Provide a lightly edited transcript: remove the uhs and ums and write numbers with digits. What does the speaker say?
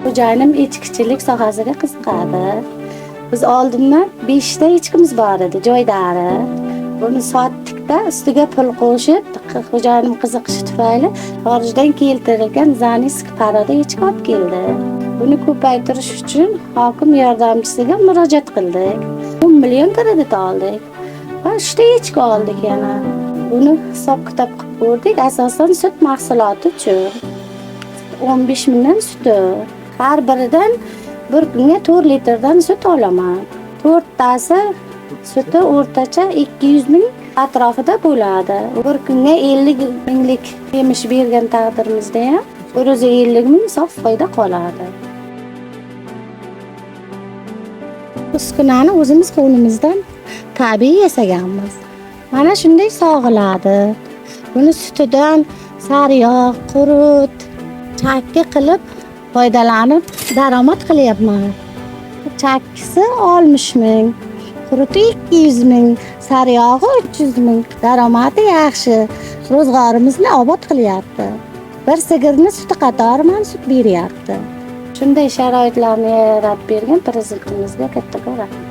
Xo'jayinim echkichilik sohasiga qiziqadi. Biz oldindan 5 ta echkimiz bor edi, joydari. Buni sotdikda, ustiga pul qo'shib, xo'jayinim qiziqishi tufayli xorijdan keltirilgan Zanisk парода echki olib keldi. Buni ko'paytirish uchun hokim yordamchisiga murojaat qildik. 10 million kredit oldik. Va 3 ta echki oldik yana. Buni hisob kitob qilib ko'rdik, asosan sut mahsuloti uchun. 15 mingdan suti. Har biridan bir kunga 4 litrdan sut olaman. To'rttasi suti o'rtacha 200 ming atrofida bo'ladi. Bir kunga 50 minglik yemish bergan taqdirimizda ham 150 ming sof foyda qoladi. Uskunani o'zimiz qo'limizdan tabiiy yasaganmiz. Mana shunday sog'iladi. Buni sutidan sariyog', qurut, chakki qilib foydalanib daromad qilyapman. Chakkisi 60 ming, quruti 200 ming, sariyog'i 300 ming. Daromadi yaxshi. Ro'zg'orimizni obod qilyapti. Bir sigirni suti qatori man sut beryapti. Shunday sharoitlarni yaratib bergan prezidentimizga kattakon rahmat.